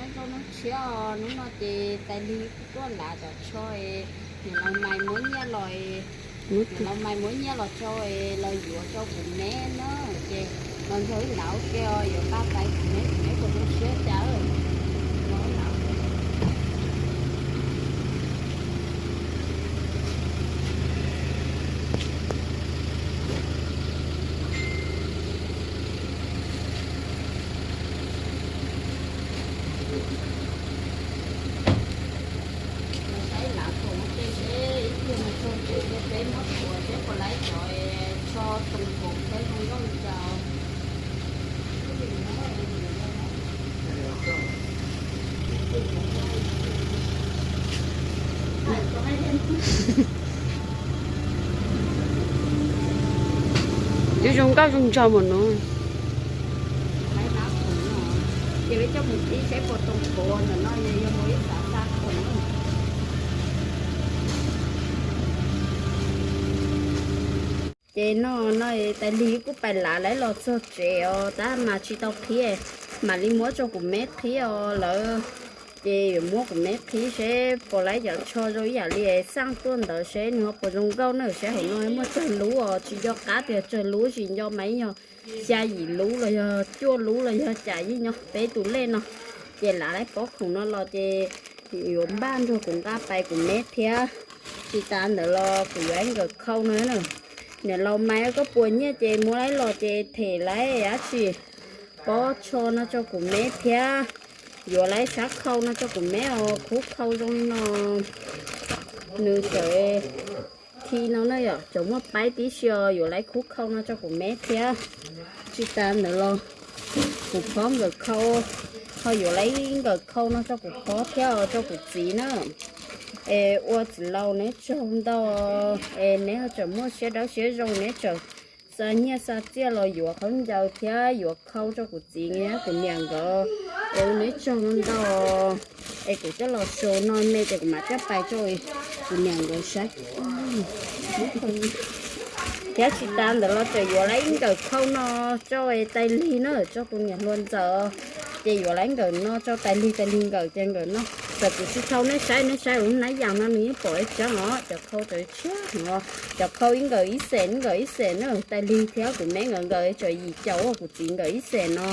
Nyob zoo hnub tshiab, hnub no ces Tais Lig kuj tuaj lav tom tsho, niam laus Maiv muab nyiaj los, niam laus Maiv muab nyiaj los rau los yuav rau kuv meb na, ces los nrog wb lav ua ke os, yuav nqa pais kuv meb, kuv meb puas zoo siab cas. Saib lav khoom ua ke seb ib pliag mus txog tsev ces peb muab tuav seb puas laib cov tsho toom khoom thiab zoo nkauj li cas. Twb zoo nkauj zoo nraug mas no. Ces peb coj mus ib saib puas toom khoom ntawm no, yog mus ib xav xa khoom. Ces no no Tais Lig kuj pais lav lawv los txog tsev os, tab mas tsis tau qhib, mam li muab rau kuv meb qhib os lawv. Ces yuav muab kuv meb qhib seb puas laib cov tsho zoo ib yam li xaj tuaj ntawd, seb nws ho puas zoo nkauj na. Saib hauv no muaj tsawg lub os, tsis nco qab tias tsawg lub, tsis nco mas ib nyuag xya yim lub los yog cuaj lub los yog cas yeej nyob peb tus lej no. Ces lav laib pob khoom no los ces yuav npaj nrog kuv nqa pais kuv meb thiab. Tsis tas ntawd los kuv yuav ib nkawm khau no na. Niam laus Maiv, koj puas nyiaj ces muab laib los ces them laib dab tsi, pob tsho no rau kuv meb thiab. Yuav laib sab khau no rau kuv meb os, khub khau zoo li no. Nws txawm khi no na yom, txawm muaj paib tib si os, yuav laib khub khau no rau kuv meb thiab. Tsis tas ntawd los kuv phob nkawm khau, ho yuav laib nkawm khau no rau kuv phob thiab os, rau kuv txiv na. Es ua txiv laus neb tsaug ntau, es neb ho tseem muaj siab dawb siab zoo, neb tseem xa nyiaj xa txiaj los yuav khaub ncaws thiab yuav khau rau kuv txiv thiab kuv niam nkawd. Es ua neb tsaug ntau, es kuv coj los sau no me ces kuv mam coj pais rau kuv niam nkawd saib. Thiab tsis tas ntawd los tseem yuav laib ib nkawm khau no rau Tais Lig na, rau tus niam hluas ntxawm. Ces yuav laib nkawm no rau Tais Lig, Tais Lig nkawm ces nkawm no. Txawm kuv tsis thau nej saib, nej saib lub nab yas no nws yeej pom ib tseeb os, cov khau tseem tshiab no. Cov khau ib nkawm ib xees, ib nkawm ib xees na, Tais Lig thiab kuv meb nkawd nkawm tseem yim caum, kuv txiv nkawm ib xees no.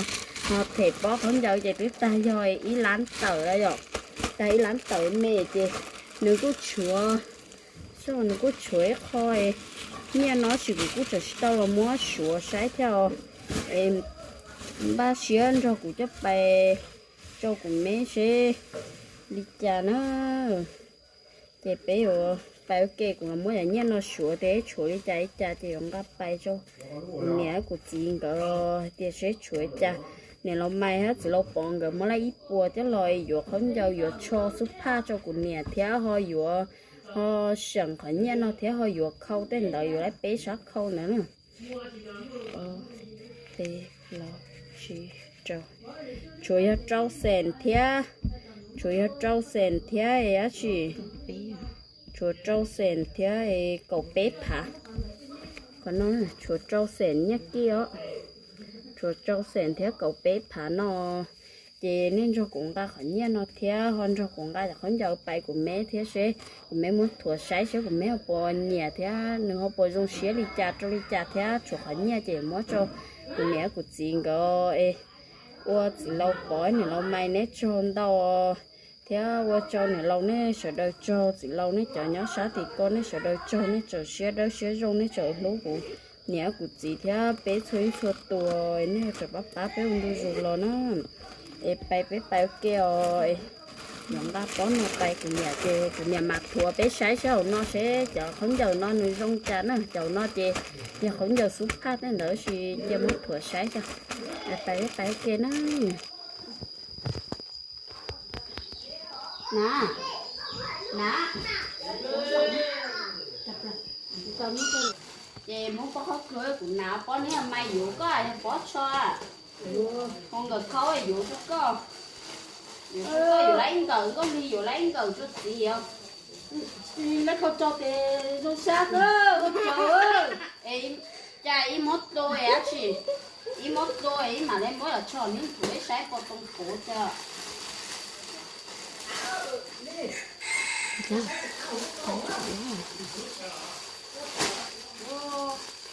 Ho them pob khaub ncaws ces twb tag yog ib lab tawm yom, tag ib lab tawm me ces nws kuj tshuav, nws kuj tshuav ib qho nyiaj no tab sis kuv kuj tseem tsis tau los muab suav saib thiab os. Es npaj siab nrog kuv coj pais rau kuv meb seb li cas na. Ces peb yuav pais ua ke, kuv los muab cov nyiaj no suav tias tshuav li cas li cas ces yuav nqa pais rau kuv niam kuv txiv nkawd tias seb tshuav li cas. Niam laus Maiv thiab txiv laus Pov nkawd muab laib ib puas thiab los yuav khaub ncaws yuav tsho xub phaj rau kuv niam thiab ho yuav, ho seem qhov nyiaj no thiab ho yuav khau tej ntawd, yuav laib peb sab khau ntawd na. Peb, plaub, tsib, rau. Tshuav yog rau xees thiab, tshuav yog rau xees thiab dab tsi, tshuav rau xees thiab kaum peb phav. Qhov no tshuav rau xees nyiaj kij os, tshuav rau xees thiab kaum peb phav no. Ces nej nrog kuv nqa qhov nyiaj no thiab ho nrog kuv nqa cov khaub ncaws pais kuv meb thiab seb kuv meb muab thuav saib seb kuv meb ho puas nyiam thiab nws ho puas zoo siab li cas rau li cas thiab tshuav qhov nyiaj ces muab rau kuv niam kuv txiv nkawd. Es ua txiv laus Pov niam laus Maiv neb tsaug ntau thiab ua rau niam laus nej sawv daws tsaug, txiv laus nej cov nyob sab tim ko nej sawv daws tsaug, nej tseem siab dawb siab zoo, nej tseem hlub kuv niam kuv txiv thiab peb txhua leej txhua tus, nej tseem pab pab peb ua ntu zus los na. Es pais peb pais ua ke os. Yuav nqa pob no pais kuv niam ces kuv niam mam thuav peb saib seb hauv no seb cov khaub ncaws no nws zoo cas na. Cov no ces yog khaub ncaws xub phaj tej ntawd sis cia muab thuav saib tso. Pais peb pais ua ke na. Na, na. Ces muab pob qhov khuav kuv na, pob neb mas yuav koj yog pob tsho. Ho nkawm khau yuav rau koj. Yuav rau koj, yuav laib nkawm, koj li yuav laib nkawm rau txiv os. Laib khau rau tes zoo sab kawg. Es cas ib muab tua dab tsi, ib muab tua ib mam li muab los tso neb tus ib saib puas tau puv tso.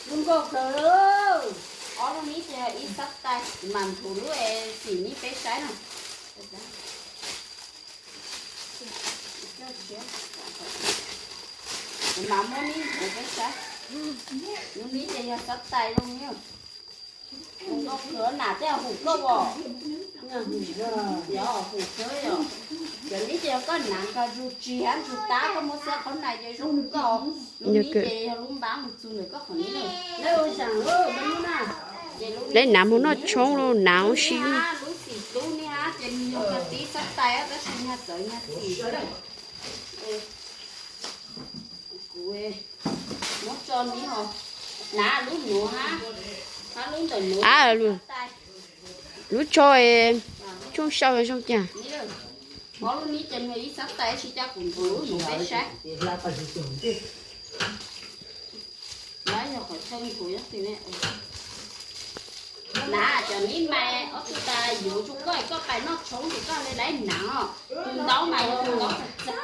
Zoo nkauj kawg, ob lub nib ces yog ib xab tais, mas nthuv lub es xim nib peb saib na. Mas muab nib nthuv peb saib. Lub nib ces yog xab tais zoo nkauj kawg, nas tej hum koj os. Hum kawg, cov nib ces yog koj hnav nrog ntsuj tsis hab ntsuj tab, koj muab xab qhov nais ces zoo nkauj. Lub nib ces yog lub npab mus txug ntawm koj qhov nib. Lawv nav mus noj tshoob los nav ua si. Lub xim tub nib hab ces nws yog kag tib xab tais tab sis nyag txawv nyag xim. Kuv muab tso nib hos, nav lub nuav hab, hab lub ntawm nuav. Lub tsho, tshooj sau zoo cas? Ob lub nib ces nws ib xab tais, tsis coj kuv nthuv lub nuav peb saib. Lawv yog qhov chaw nthuv yog twg ne? Nav cov nib mas ob tug tas yuav tsum koj, koj pais noj tshoob ces koj le laiv nav os. Tus ntaub mas yog tus ntaub txag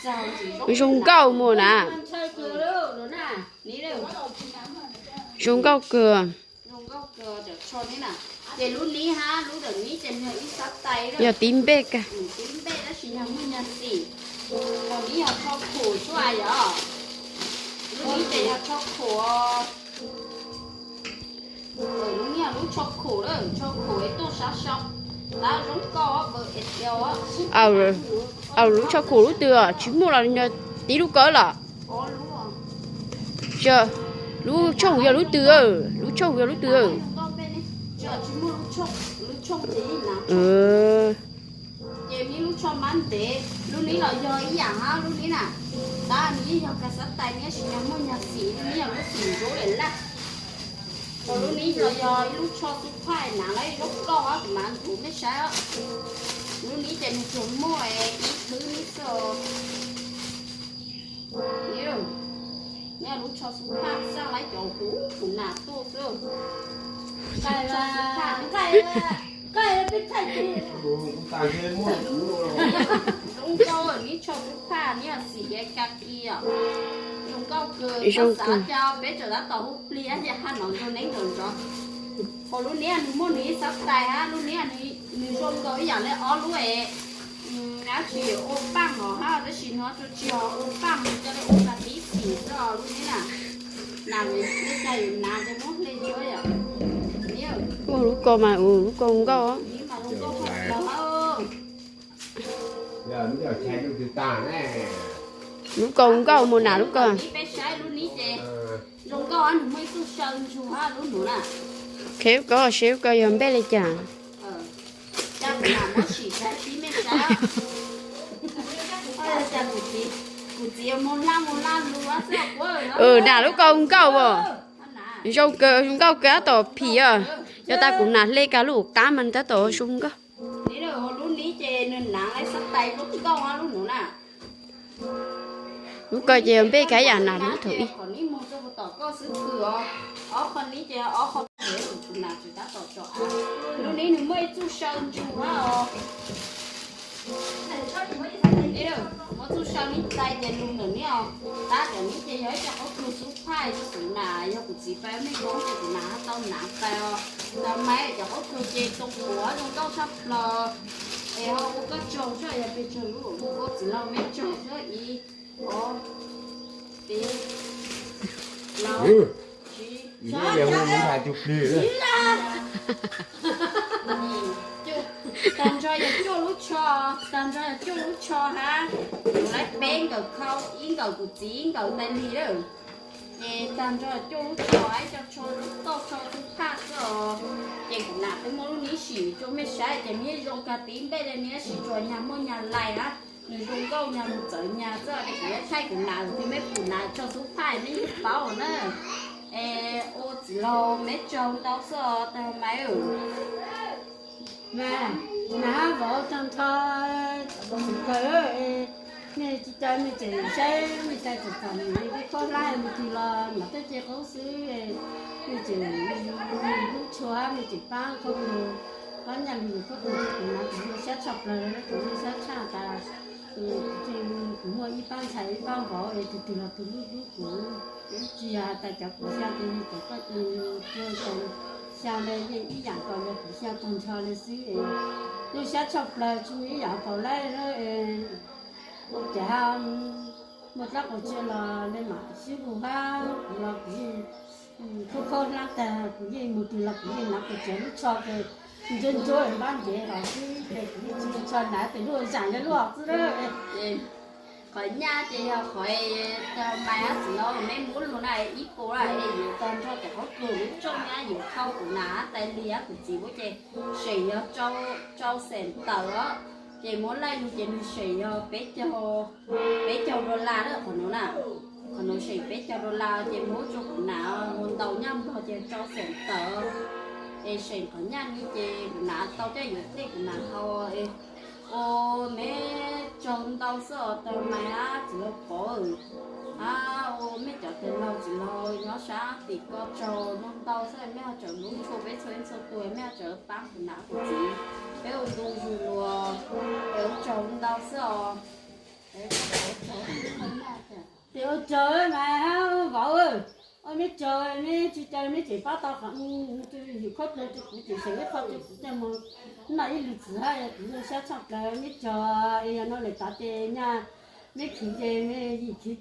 txag li. Zoo nkauj mus na. Zoo nkauj kawg. Ces lub nib hab lub ntawm nib ces yog ib xab tais, yog tib npej kag, tib npej tab sis yog muaj nyag xim. Qhov nib yog tsho khum xwb yog, lub nib ces yog tsho khum. Lub nib yog lub tsho khum, tsho khum es tuaj sab sau, tab zoo nkauj. Aw, lub tsho khum lub twg tsis muaj los nws tib lub ko los? Lub tsho khum yog lub twg? Lub tsho khum yog lub twg? Ces nib lub tsho mab ntev, lub nib los yog ib yam hab lub nib na, tab nws yeej yog kag xab tais tab sis yog muaj nyag xim, lub nib yog lub xim nruab lawm laj. Lub nib los yog ib lub tsho xub phaj, nav lawv zoo nkauj hab, kuv mam nthuv mej saib. Lub nib ces nws tsuas muaj ib thwb nib xwb. Nib, lub tsho xub phaj xaj lawv cov huv kuv nas tuaj xwb. Zoo nkauj, nib tsho xub phaj, nib xim hiav ka ki os. Zoo nkauj kawg, koj xav cas peb tseem tab tom hu plig ces haj nov nrog neeb nrog nrov. Qhov lub nib nws muaj nws ib xab tais hab lub nib nws zoo nkaus ib yam li ob lub es dab tsi ua paaj no hab, tab sis nws tsuas tsis yog ua paaj, nws coj li ua kag tib xim xwb os lub nib na. Nas li cas yus nas ces muab hle tsuav yom. Lub ko mas, lub ko nkauj. Lub ko nkauj mus nas lub ko. Peb saib lub nib ces zoo nkauj, nws muaj ib tug saw ntsug hab lub nuav na. Qhia lub ko seb lub ko yog npej li cas. Kuv txiv mus laj mus laj lug xwb. Nas lub ko nkauj as. Zoo kawg, zoo nkauj kawg tab tom phim os. Yog tas kuv nas hle kag lub qab mas nws tab tom zoo nkauj. Lub nib ces nws hnav xab tais zoo nkauj lub nuav na. Lub ko ces npej kag yam nas lub thaum ub. Qhov nib moog rua tom koj xwb pw os. Ob qhov nib ces ob qhov, kuv nas tsis tab tom tso av. Lub nib nws muaj ib txuj saw ntsug hab os. Muaj txuj saw nib tais ces lug ntawm nib os. Tab ntawm nib ces yog ib co qhob kws xub phaj rua kuv nas, yog kuv txiv pab mej koob ces kuv nas tau hnav tais os. Tag mas cov qhob kws ces txoos kuav zoo nkauj tshaj plaws. Es ho ua koj tsaug seb yog pes tsawg lub, ua txiv laug mej tsaug seb ib, ob, peb, plaub, tsib, tag nrho yog cuaj lub tsho, tag nrho yog cuaj lub tsho hab. Kuv lawv peb nkawm khau, ib nkawm kuv txiv, ib nkawm tais lig lawm. Ces tag nrho cuaj lub tsho, ib co tsho zoo nkauj, tsho xub phaj xwb os. Ces kuv nam twb muab lub nib sim rua mej saib ces nws yeej zoo kag tib npej li, nws sim tsuas nyag muaj nyag lais hab, nws zoo nkauj nyag mus txawv nyag xwb. Ces kuv yuav thaij kuv nam, kuv txiv mej pum nam tsho xub phaj mej yeej paub na. Es ua txiv laug mej tsaug ntau xwb os tag mas. Mas, nas hab vauv tag nrho, txhua kawg, mej tsis tau mej tseem saib mej tau txom nyem li peb khaub hlab mus twg los mas teb ce qub xwb, mej tseem lub tsho hab mej tseem paab khaub ncaws. Pab nyaj li yus koj tus kuv na, kuv zoo siab tshaj plaws, kuv zoo siab tshaj tas kuv muaj ib pab ntxhais ib pab vauv es tus twg los tus hlub hlub kuv. Tsis yog hais tas cov kuv xya tus, cov koj tus, xya le yeej ib yam nkaus li, kuv xya tag nrho li xwb. Zoo siab tshaj plaws, tsis muaj ib yam faus laib. Ua cas muaj dab qhua tsiaj los li mam sib hu hab kuv los kuv yeej khub khaub hlab tag, kuv yeej mus twg los kuv yeej hnav kuv tsev lub tsho ntsuab ntsuab npab ntev los xwb ces kuv yeej tsis tsho hnav tes lub zam yog lub xwb. Qhov nyaj ces yog qhov tau mais hab txiv laus, meb muab lug na ib puas na es yuav tag nrho cov qhov kws lub tsooj nyab yuav khau kuv nam hab tais li hab kuv txiv ua ces seem yog rau xees tawm os. Ces muab laij lug ces nws seem yog peb caug, peb caug dollar lawm qhov nuav na. Qhov nuav seem peb caug dollar ces muab rau kuv nam mus ntaus nyaj nplog ces rau xees tawm. Es seem qhov nyaj li ces kuv nam tau coj yuav tej kuv nam haus. Ua meb tsaug ntau xwb os tau mais hab txiv laus Pov, hab ua mej cov tij laug txiv laug nyob sab tim ko tsaug ntau ntau xwb, mej ho tseem hlub tshua peb txhua leej txhua tus, mej ho tseem paab kuv nam kuv txiv, peb ua ntu zus lug, es ua tsaug ntau xwb os. Ces ua tsaug mas hab vauv, ua meb tsaug, meb tsis tau meb tseem pab tau qhov yus khaub dluag rau kuv, tseem seem ib qho rau kuv coj mus noj ib lwm txwm hab, kuv zoo siab tshaj plaws, meb tsaug. Es yog no lawm tod ces nyaj meb khiv ces yim khiv,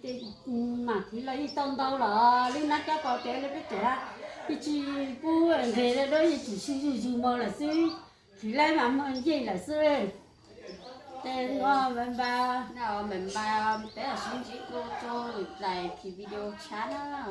mam khiv los yeej tau ntau los lub nab cab qau tes li peb tseem hab, yeej tsis pub nqes li, yeej tseem sib zug zug mog lawm xwb, khiv laib mas muaj ncej lawm xwb. Ces nua npa, npa, peb sib ntsib dua rau lwm daim khiv video tshab na.